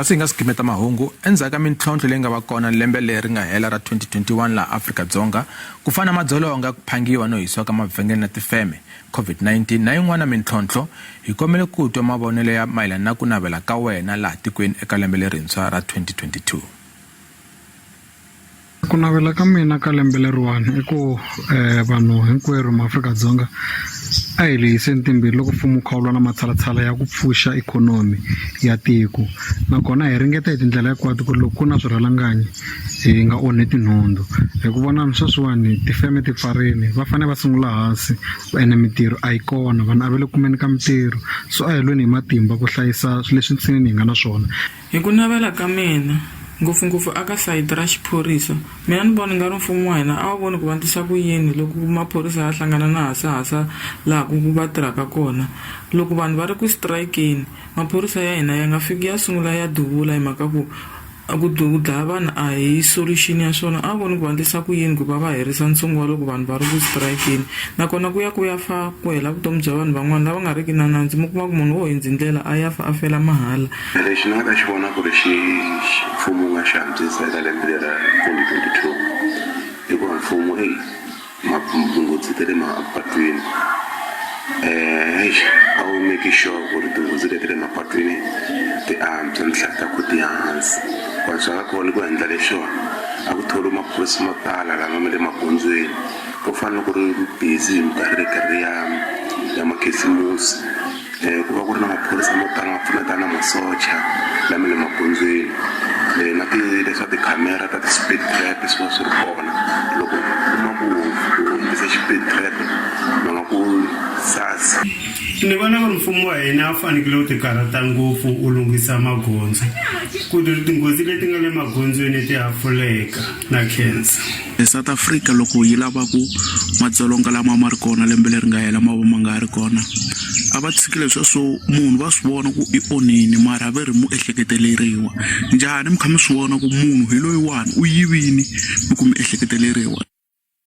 Kasi hi nga si gimeta mahungu, endzhaku ka mintlhontlho leyi nga va kona lembe leri nga hela ra 2021 laha Afrika-Dzonga, ku fana na madzolonga ya ku phangiwa no hisiwa ka mavhengele na tifeme, COVID-19 na yin'wana mintlhontlho, hi kombele ku twa mavonelo ya mayelana na ku navela ka wena laha tikweni eka lembe lerintshwa ra 2022. Ku navela ka mina ka lembe leriwani i ku vanhu hinkwerhu maAfrika-Dzonga a hi lehiseni timbilu loko mfumo wu kha wu lwa na matshalatshala ya ku pfuxa ikhonomi ya tiko nakona hi ringeta hi tindlela hinkwato ku ri loko ku na swirhalanganyi hi nga onhi tinhundzu hi ku vona sweswiwani tifeme ti pfarile va fanele va sungula hansi ene mintirho a yi kona vanhu a va le kumeni ka mintirho so a hi lweni hi matimba ku hlayisa leswi ntsinini hi nga na swona. Hi ku navela ka mina, ngopfu-ngopfu aka sayiti ra xiphorisa, mina ni vona ingari mfumo wa hina a wu voni ku va ndlisa ku yini loko maphorisa ya hlangana na hasahasa laha ku va tirhaka kona. Loko vanhu va ri ku strikeni, maphorisa ya hina ya nga fiki ya sungula ya duvula hi mhaka ku ku dlaya vanhu a hi solution ya swona. A va voni ku va ndlisa ku yini ku va va herisa ntshungu wa loko vanhu va ri ku strikeni. Nakona ku ya ku ya fa ku hela vutomi bya vanhu van'wana lava nga riki na nandzu mi kuma ku munhu wo hundzi ndlela a ya fa a fela mahala. Lexi ni nga ta xi vona ku ri xi mfumo wu nga xi antswisa eka lembe leri ra 2022 i ku va mfumo eyi tinghozi ta le mapatwini a wu make sure ku ri tinghozi leti le mapatwini ti antswa ni tlhela ta ku ti ya hansi. Ku antswa ka kona i ku endla leswiwani a ku thoriwi maphorisa mo tala lama ma le magondzweni ku fana na ku ri busy hi minkarhi ya ya makhisimusi. Ku va ku ri na maphorisa mo tala ma pfuneta na masocha lama le magondzweni na ti leswa tikhamera ta ti-speed trap swi va swi ri kona loko u kuma ku u hundzise xipidi trap va nga ku sasi. Ni vona ku ri mfumo wa hina wu fanekele wu ti karhata ngopfu wu lunghisa magondzo ku ri tinghozi leti nga le magondzweni ti hafuleka na khensa. South Africa loko yi lava ku madzolonga lama ma ri kona lembe leri nga hela ma va ma nga ha ri kona a va tshiki leswiya swo munhu va swi vona ku i onhile mara va ri mu ehleketeleriwa njhani mi kha mi swi vona ku munhu hi loyiwani u yivini mi ku mi ehleketeleriwa.